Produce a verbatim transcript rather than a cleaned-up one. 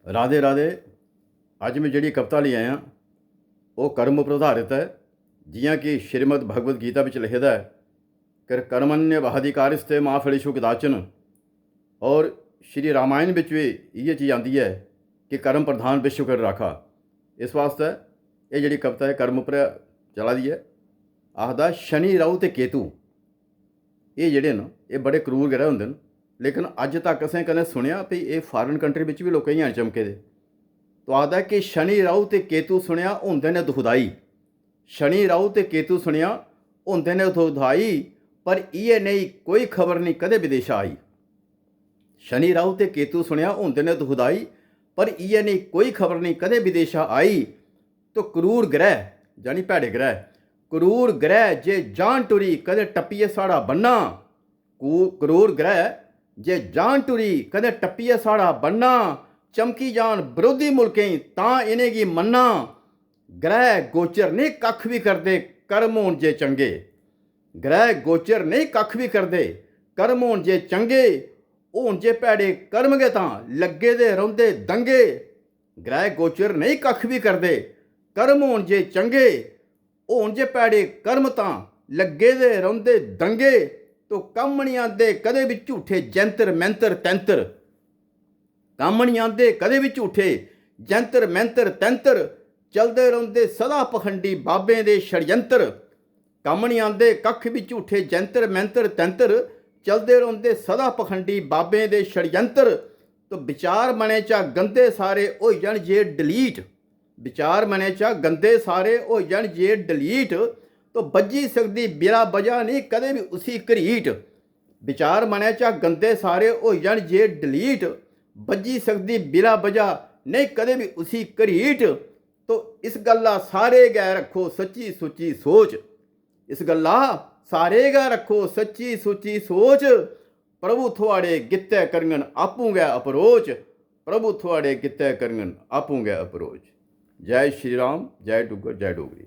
राधे राधे। अज्ज में जेह्ड़ी कविता लेई आया, ओह् कर्म उप्पर आधारित ऐ। जि'यां कि श्रीमद् भगवत गीता बिच लिखे दा ऐ, "कर-, कर्मण्येवाधिकारस्ते मा फलेषु कदाचन।" और श्री रामायण बिच बी इ'यै चीज आंदी ऐ कि कर्म प्रधान विश्व कर राखा। इस वास्तै एह् जेह्ड़ी कविता ऐ, कर्म उप्पर चला दी ऐ। आखदा, शनि, राहु ते केतु, एह् जेह्ड़े न, एह् बड़े क्रूर ग्रह होंदे न। लेकिन अज्ज तक असें कदें सुनेआ भई एह् foreign country बिच बी लोकें गी हैन चमके दे? तो आखदा कि शनि, राहु ते केतु सुनेआ होंदे न दुखदाई। शनि, राहु ते केतु सुनेआ होंदे न दुखदाई, पर इ'यै नेही कोई खबर निं कदें विदेशा आई। शनि, राहु ते केतु सुनेआ होंदे न दुखदाई, पर इ'यै नेही कोई खबर निं कदें विदेशा आई। तो क्रूर ग्रह, यानी भैड़े ग्रह, क्रूर ग्रह जे जान टुरी कदें टप्पियै साढ़ा बन्ना, कू-, क्रूर ग्रह जे जान टुरी कदें टप्पियै साढ़ा बन्ना, चमकी जान बरोधी मुल्कें गी तां इ'नेंगी मन्ना। ग्रह गोचर नेईं कक्ख बी करदे, कर्म होन जे चंगे। ग्रह गोचर नेईं कक्ख बी करदे, कर्म होन जे चंगे। होन जे भैड़े कर्म गै तां लग्गे दे रौंह्दे दंगे। ग्रह गोचर नेईं कक्ख बी करदे, कर्म होन जे चंगे। होन जे भैड़े कर्म तां लग्गे दे रौंह्दे दंगे। तो कम्म निं आंदे कदें बी झूठे जैंतर, मैंतर, तैंतर। कम्म निं आंदे कदें बी झूठे जैंतर, मैंतर, तैंतर। चलदे रौंह्दे सदा पखंडी बाबें दे षड्यंत्र। कम्म निं आंदे कक्ख बी झूठे जैंतर, मैंतर, तैंतर। चलदे रौंह्दे सदा पखंडी बाबें दे षड्यंत्र। तो विचार मनै चा गंदे सारे होई जान जे delete। विचार मनै चा गंदे सारे होई जान जे delete। तो बज्जी सकदी बिला बजह नेईं कदें बी उसी घरीट। विचार मनै चा गंदे सारे होई जान जे delete। बज्जी सकदी बिला बजह नेईं कदें बी उसी घरीट। तो इस गल्ला सारे गै रक्खो सच्ची सुच्ची सोच। इस गल्ला सारे गै रक्खो सच्ची सुच्ची सोच। प्रभु थुआड़े गित्तै करङन आपूं गै approach। प्रभु थुआड़े गित्तै करङन आपूं गै approach। जय श्री राम, जय डुग्गर, जय डोगरी।